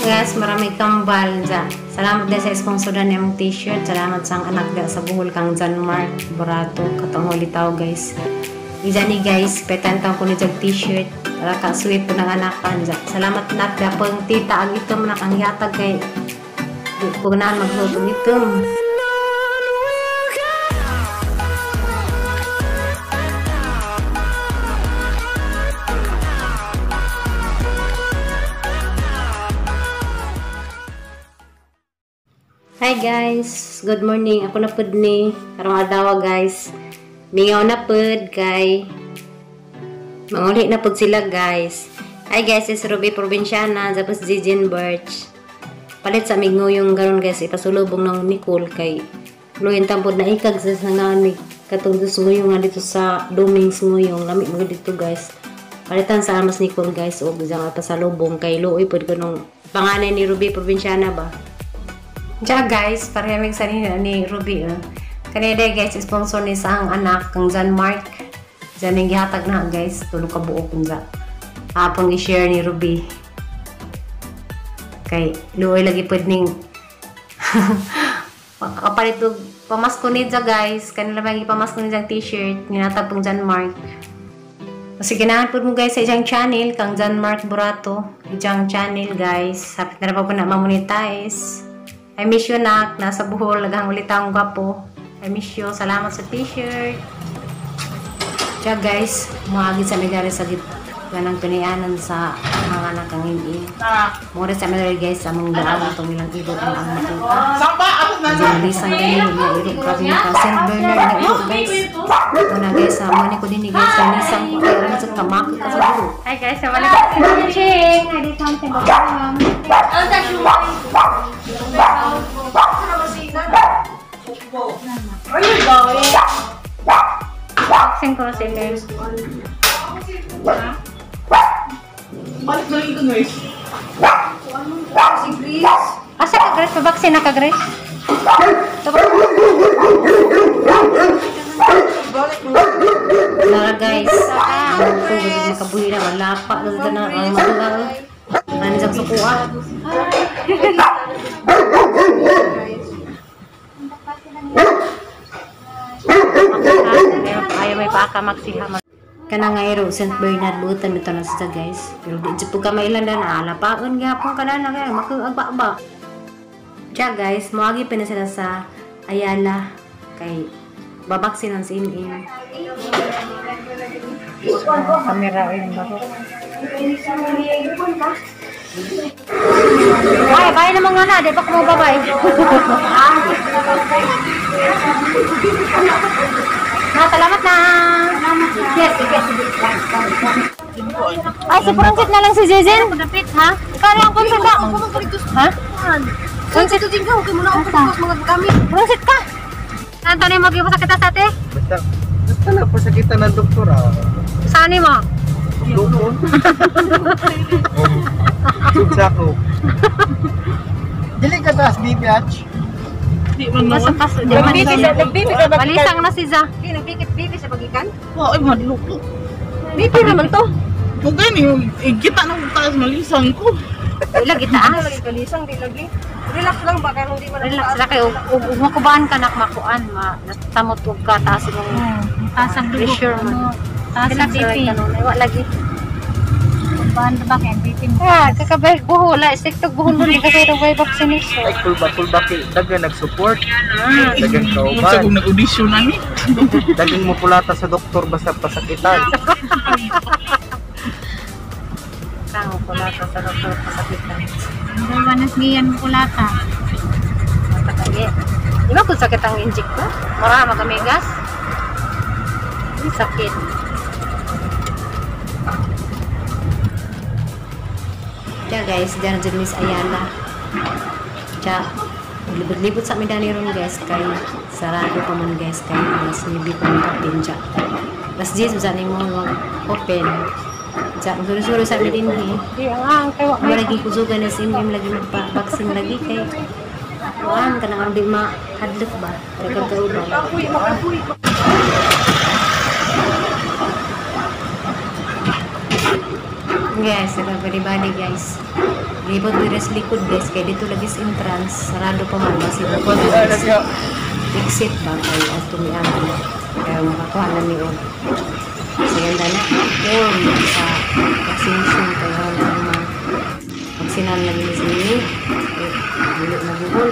Guys, marami kambal dyan. Salamat din sa sponsor na niyang t-shirt. Salamat sa ang anak sa Bohol kang John Mark Borato. Katong huli tao guys. Ijan ni guys, petantang ko ni jag t-shirt. Para ka sweet po ng anak kan. Salamat na pang tita ang itom na ang yatag kay di ko na magluto itom. Hi guys, good morning. Ako na pud ni karong adlaw guys. Mingaw na pud kay manguli na pud sila guys. Hi guys, it's Ruby Provinciana, tapos Jijin Birch. Palit sa mig nguyong garon guys, ipasulubong ng Nicole kay luyin tampod na ikag sa sangan katong dus nguyong nga dito sa Domings nguyong lami mo dito guys. Palitan sa amas Nicole guys og isang pasalubong kay luoy pud kanong panganay ni Ruby Provinciana ba. Ja guys, parehang sa ni Ruby. Kanina guys, sponsor ni sa ang anak kang John Mark. Diyan ang gihatag na guys, tulo ka buok kunja. Hapon i-share ni Ruby. Kay luoy lagi pud ning kapalit og pamasko ni ja guys, kanila ba gipamasko ni jang t-shirt ninatag pong John Mark. Kasi ganahan pud mo guys sa iyang channel kang John Mark Borato, iyang channel guys. Hapit na ra pa po na ma-monetize. I miss you nak, nasa Bohol, naghang ulit ang gwapo. I miss you, salamat sa t-shirt. Tiya guys, muagi sa may sa ganang tunianan sa mga anak ang ini. Mura sa may guys, sa among daan itong ilang iro ang ang matuta. Malisang ganyan nga iro, grabe nga ka, Saint Bernard na iro guys. Ito na guys, sa mga ko din guys, sa nisang ko, kaya rin sa kamaki ka sa duro. Hi guys, sa balik. Ching! Where you going? Boxing ko si Liz. Balik na lang ito, nurse. Si Grace. Asa ka, Grace? Pabaksin na ka, Grace? Nara, guys. Ang ko, nakabuhi na. Wala pa. Wala na. Ang mga. Nandiyan sa kuha. Ayaw may paaka magsiha. Kana nga iro Saint Bernard butan bitaw na siya guys. Pero di jud pud ka mailan na alapaon gyapon kana na kay makuag ba. Tiya guys, moagi pa na sila sa Ayala kay babaksin ang si In. Kamera yung baro. Ay, bay na mga na, di pa ko babay. Na, salamat na. Ay, si Pronsit na lang si Jejen. Ha? Ikaw na ang konsit ka. Ha? Konsit din ka, okay mo na ang mga gamit. Pronsit ka. Antonio, mag-ipasakita sa ate? Basta, basta na pasakitan ng doktor ah. Saan mo? Doon. Sako. Dili ka taas BPH? Di man naman. Malisang na si Za. Di nagpikit-pipi sa pagikan? Wow, ay madlok. BP naman to. Kung gani, kita na kung taas malisang ko. Di lagi taas. Lagi kalisang, di lagi. Relax lang ba kaya hindi man relax lang kayo. Ug makubaan ka nak makuan, ma natamot og ka taas imong taas ang dugo. Pressure man. Taas ang BP. Wa lagi. Kubahan ba kay BP mo? Ah, kakabay buhol, la siktog buhol mo kasi ro bay vaccination. Ay kulba kulba kay dagan nag-support. Dagan kauban. Sa kung nag-audition na ni. Dagan mo pulata sa doktor basta pasakitan. Kang pulata sa doktor pasakitan. Dalawa na niyan pulata. Matakagi. Di ba kung sakit ang inject ko? Mura magamigas. Di sakit. Tiya guys, diyan dyan Miss Ayala. Tiya, libot-libot sa amin dani ron guys kay sarado pa man guys kay alas 9 pa man kapin tiya. Alas 10 sa mo mag open. Tiya, suro-suro sa amin din eh. Di ang kay wa may lagi kusugan na sim lagi magpa-vaccine lagi kay kuan kanang aron di mahadlok ba. Dagag kauban. Guys, nagbali-bali guys. Libot diri sa likod guys kay dito lagi sa entrance, sarado pa man kasi exit ba kay ato miagi. Kaya makakuha na mi og segunda na form sa vaccination kay wala ang mga vaksinan lagi ni sini. Dili na gihol.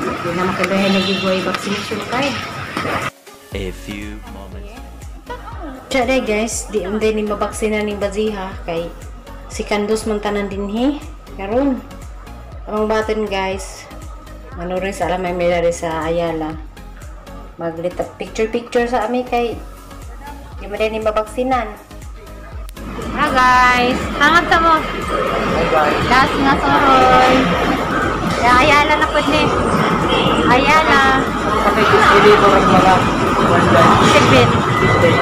Di na makabahay lagi goy vaccination kay. A few moments. Tiyari guys, di unday ni mabaksina ning baziha kay si Kandos man tanan dinhi karon. Among baton guys, manurin sa alam may milari sa Ayala. Maglita picture sa ami kay di man din ni mabaksinan. Ha guys, hangat sa mo. Hi guys. Last nga soroy. Ya, Ayala na pud ni. Ayala. Sakay dili ko rag mga one day. 7. Day.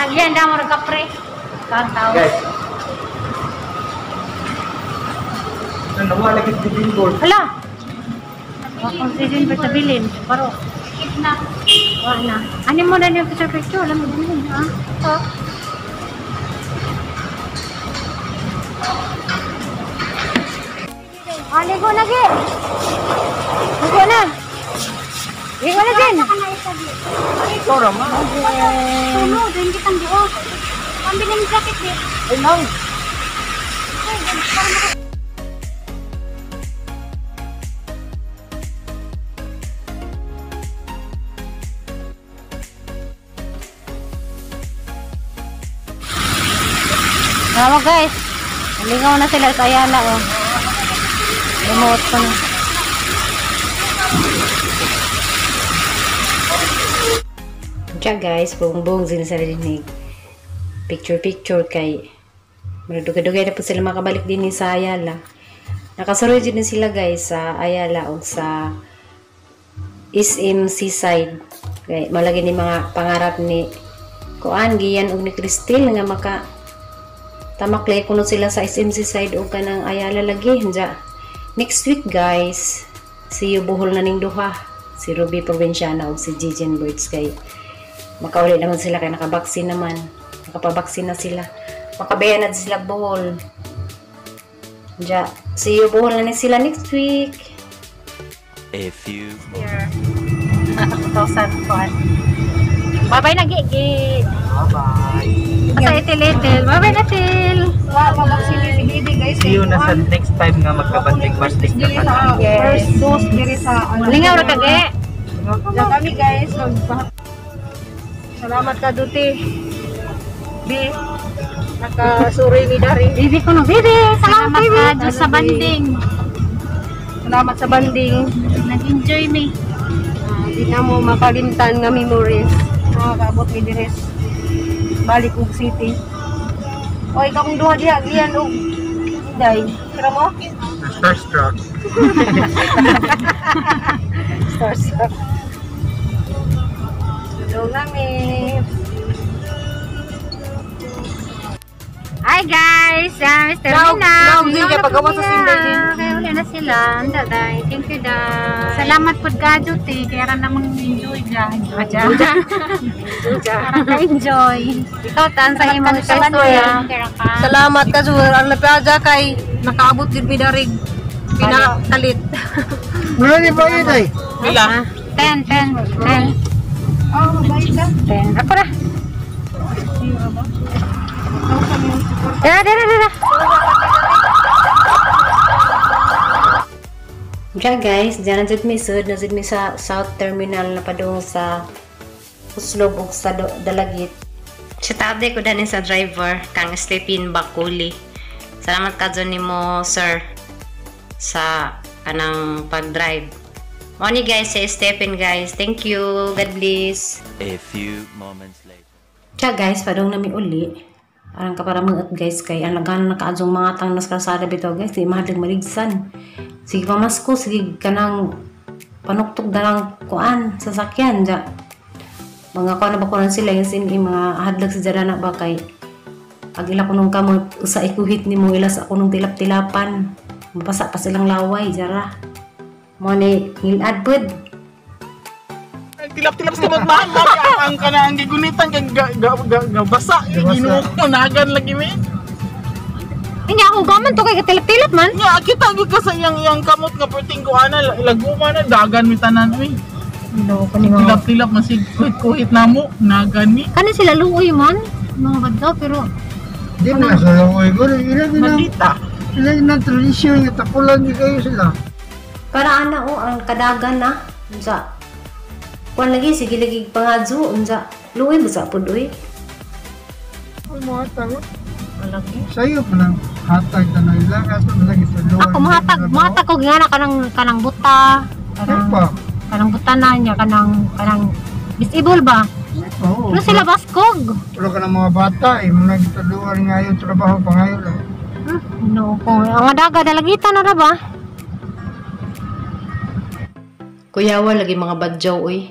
Agyan da mo ra kapre. Kang tao. Guys. Ano wala lagi bibingol. Hala. Akong season pa sa bilin. Baro. Na. Wa na. Ani mo na yung picture. Alam mo din ha. To. Ah, ligo na, Gi. Ligo na. Ligo na, Jen. Ikaw ra ma. Tulo, din kitang buot. Pambili ng jacket di. Ay lang. Tama guys. Ligaw na sila sa Ayala oh. Remote ko na. Diya guys, buong-buong sila sa rinig. Picture kay dugay-dugay na po sila makabalik din sa Ayala. Nakasuroy din sila guys sa Ayala o sa SM Seaside. Kay malagi ni mga pangarap ni Kuan Gian og ni Cristel nga maka tamaklay kuno sila sa SM Seaside og kanang Ayala lagi. Diya. Next week guys, see you Bohol na ning duha. Si Ruby Provinciana og si Jijen Birds kay makauli naman sila kay nakabaksin naman. Nakapabaksin na sila. Makabayan na sila Bohol. Diya. See you Bohol na ni sila next week. A few Here. 2,000 kuan. Bye-bye na, Gigi. Bye-bye. Basta itil-itil. Bye-bye na, Til. See you na sa next time nga magkabandig-bandig na ka. Yes. First dose diri sa ano. Lingaw ra ka, Ge. Diyan kami guys. Salamat ka Duti. B. Nakasuroy mi dari. Bibi ko no. Bibi, salamat, Salamat Bibi. ka Diyos sa banding. Salamat sa banding. Nag-enjoy mi. Di na mo makalimtan nga memories. Nakakaabot mi diri. Balik og city. Oy, kakong duha diha giyan og Inday. Kira mo? Starstruck. Starstruck. Hello namin. Hi guys, Mr. Mina. Now, hindi niya pagawa sa sinday din. Kaya uli na sila. Ang daday. Thank you, day. Salamat po ka Duti. Kaya ra namang enjoy ga. Para ka-enjoy. Ikaw, tan sa imong Salamat sa istorya. banding. Kaya ka. Salamat ka Zuer. Ang lapiaja kay nakaabot din mi darig pinakalit. Wala ni ba yun ay? Pila? 10, 10, 10. Oh, mabait ka. 10. Ako na. Dara, dara, dara. Diya guys, diyan na jud mi sud, na jud mi sa South Terminal na padung sa Oslob ug sa Dalagit. Shout out ko dani sa driver kang Stephen Bakuli. Salamat ka dyan nimo sir sa kanang pag-drive. Morning guys, si Stephen guys. Thank you. God bless. A few moments later. Tiya guys, padung nami uli. Arang ka para mga guys kay ang lagana na kaadjong mga tang nas kalsada bitaw guys, di mahadlag maligsan. Sige pamasko, sige kanang panuktok dalang kuan sasakyan ja. Mga kuan na ba kuan sila yung sin mga hadlag sa jarana ba kay ag ila kunong kamot usa ikuhit nimo ila sa kunong tilap-tilapan. Mapasa pa silang laway jara. Mo ni ngilad pud. Nagtilap-tilap sa kamot, ma'am, ma'am, ang kana ang gigunitan kay ga, ga, ga, ga, basa. Ginoo ko nagan lagi mi. Hindi ako gaman to kay katilap-tilap man. Nya kita gyud ka sa iyang iyang kamot nga perting ko ana laguma na dagan mi tanan uy. Ginoo ko ni mga. Tilap-tilap masig kuhit-kuhit namo nagan mi. Kani sila luoy man. Mga badyaw pero Di na sa langoy ko. Ila na Maldita. ila na tradisyon nga tapulan di kayo sila. Para ana o ang kadagan na unsa. Kuan lagi sige lagi pangadyo unsa. Luoy ba sa pud uy? Ang mga tao. Sa'yo pa lang hatag na na ila kaso na lagi tulungan. Ako mahatag, mahatag ko gana kanang kanang buta, Ay kanang pa. kanang buta na niya kanang kanang disable ba? Oo. Pero sila baskog. Pero ka ng mga bata eh, mga gitulungan nga yung trabaho pa ngayon lang. No ko. Ang daga dalagita na ra ba? Kuyawa lagi mga badyaw uy.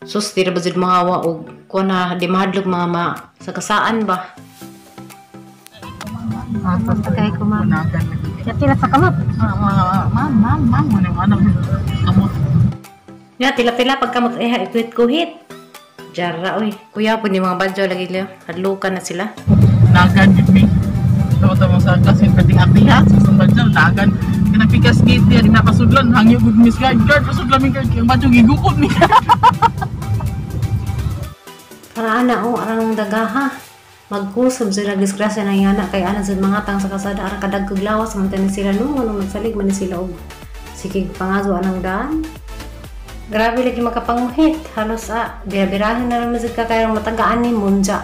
Sus, di ra ba jud mahawa og kuan na di mahadlok mga ma sa kasaan ba? Hatag Kay ko man. Nagan lagi. Kaya sa kamot. Ma'am, ma'am, ma'am, ma'am, mo na anak kamot. Nya tila-tila pagkamot eh kuhit-kuhit. Jara uy. Kuya po ni mga badyaw lagi leo. Hadlukan na sila. Nagan gyud mi. Tama-tama sa kasi perting atiha sa sambadyaw nagan. Kana pikas gate diya di nakasudlan hangyo gud miss guard guard pasudlan mi guard kay badyo gigukod mi. Para ana o arang dagaha. Magkusob sila disgrasya na yana kay ana sa mga tang sa kasada arang kadagkog lawas man tanin sila no ano magsalig man ni sila og sikig pangaso anang daan. Grabe lagi makapanguhit. Halos a bira-birahan na naman sa kaya matagaan ni Munja.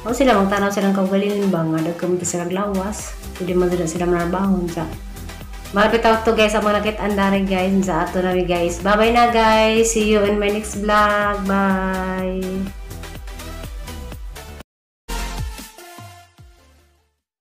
O sila magtanaw silang kaugalingon ba nga dagko man sila lawas. Pwede man sila sila manarbahon sa. Malapit out to guys ang mga nakit-an dari guys sa ato nami guys. Bye bye na guys. See you in my next vlog. Bye.